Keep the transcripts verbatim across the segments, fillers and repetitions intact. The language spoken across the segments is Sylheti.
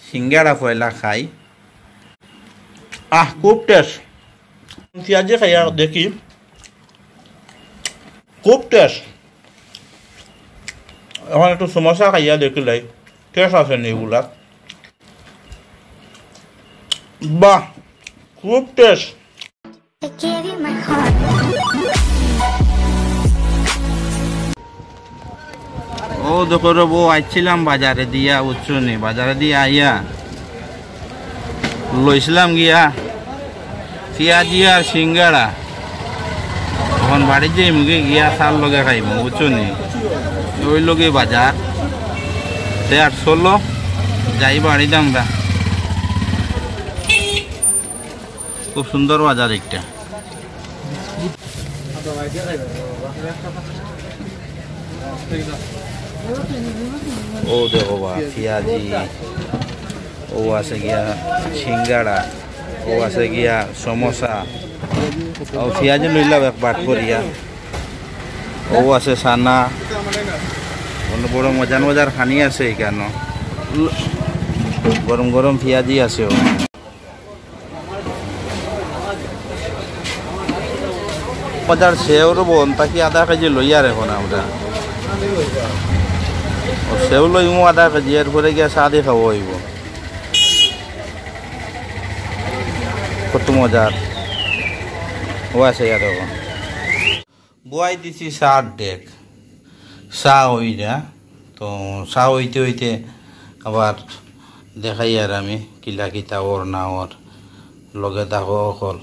সিঙ্গাড়া পয়লা খাই। আহ, খুব টেস্ট। পিয়াজি খাইয়া দেখি, খুব টেস্ট। এখন একটু সমোসা খাইয়া দেখিলাই, টেস্ট আছে নি এগুলা। বাহ, খুব টেস্ট। ও দেখো রে বউ, আইছিলাম বাজারে দিয়া, বুঝছো নি? বাজারে দিয়া আইয়া লইছিলাম গিয়া পিয়াজি আর সিঙ্গাড়া। এখন বাড়িত যাইমু গিয়া, চার লগে খাইমু, বুঝছো নি? ওই লগে বাজার। তে আর চলো, যাই বাড়িত আমরা। খুব সুন্দর বাজার একটা। ও দেখো বা, পিয়াজি, ও আছে গিয়া সিঙ্গাড়া, ও আছে গিয়া সমোসা, ও পিয়াজি লইলাম এক বাট করিয়া, ও আছে চানা, অন্য বড় মজার মজার খানি আছে এখানো, গরম গরম পিয়াজি আছে ও। মজার সেওর বন তাকি আধা কেজি লইয়ার এখন আমরা। ও সেও লইমু আধা কেজি, এরপরে গিয়া চা দি খাওয়া অইবো। কত মজার। ও আছে ইয়ার এখন। বওয়াই দিছি চার ডেগ। চা অইরা। তো চা অইতে অইতে আবার দেখাইয়ার আমি কিলা কিতা অর না অর। লগে থাকো অকল।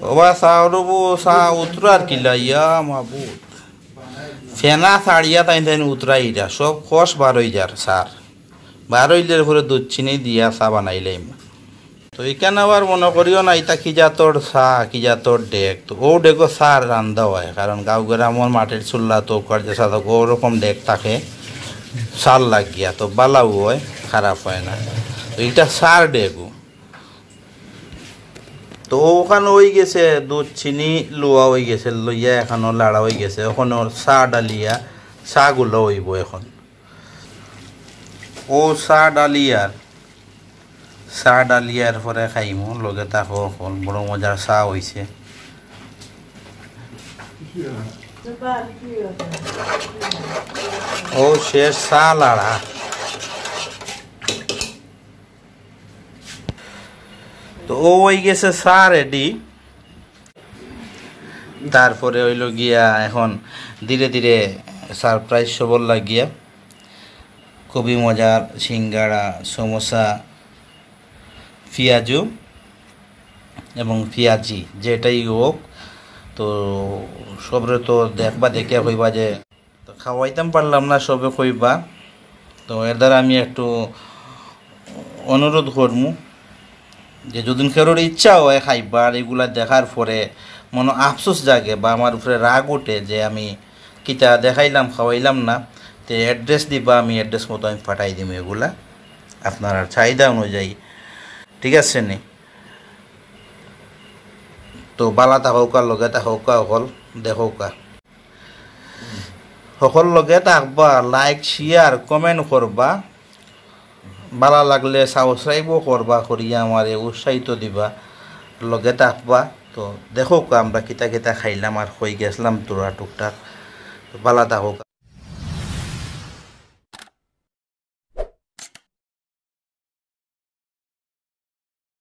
ওবা চা অরবো, চা উতরার কিলা, ইয়া মাবুদ। ফেনা ছাড়িয়া তাইন তাইন উতরাইরা। সব কষ বার অই যার চার। বার অইলে পরে দুধ চিনি দিয়া চা বানাইলাইমু। তো ইখান আবার মনো করিও না, ইতা কি জাতর চা, কি জাতর ডেগ। তো ও ডেগো চা রান্দা অয়, কারণ গাঁও গ্রামর মাটির চুল্লা তো কার যে চা তো ওরকম ডেগ থাকে, চার লাগিয়া তো বালাও অয়, খারাপ অয় না। তো ইটা চার ডেগো। তো ওখান অই গেছে, দুধ চিনি লওয়া অই গেছে, লইয়া এখানো লাড়া অই গেছে। ওখানো চা ডালিয়া, চা গুলা অইবো এখন। ও চা ডালিয়ার, চা ডালিয়ার পরে খাইমু, লগে থাকো অকল, বড় মজার চা অইছে। ও শেষ চা লাড়া। তো ও অই গেছে চা রেডি। তারপরে অইলো গিয়া এখন ধীরে ধীরে সারপ্রাইজ সবর লাগিয়া খুবই মজার সিঙ্গাড়া, সমোসা, পিয়াজু এবং পিয়াজি যেটাই হোক। তো সবরে তো দেখবা, দেখিয়া কইবা যে তো খাওয়াইতাম পারলাম না, সবে কইবা। তো এর দ্বারা আমি একটু অনুরোধ করমু যে যদি কেউর ইচ্ছা হয় খাইবার, এগুলা দেখার পরে মনো আফসোস জাগে বা আমার উপরে রাগ উঠে যে আমি কিতা দেখাইলাম, খাওয়াইলাম না, তে অ্যাড্রেস দিবা, আমি অ্যাড্রেস মতো আমি পাঠাই দিমু এগুলা, আপনারার চাহিদা অনুযায়ী, ঠিক আছে নি? তো বালা থাকউক্কা, লগে থাকউক্কা, অকল দেখউক্কা। হকল লগে থাকবা, like, share, comment করবা, বালা লাগলে subscribe-ও করবা, করিয়া আমারে উৎসাহিত দিবা, লগে থাকবা। তো দেখউক্কা আমরা কিতা কিতা খাইলাম আর কই গেছলাম থুড়া টুকটাক। তো বালা থাকউক্কা।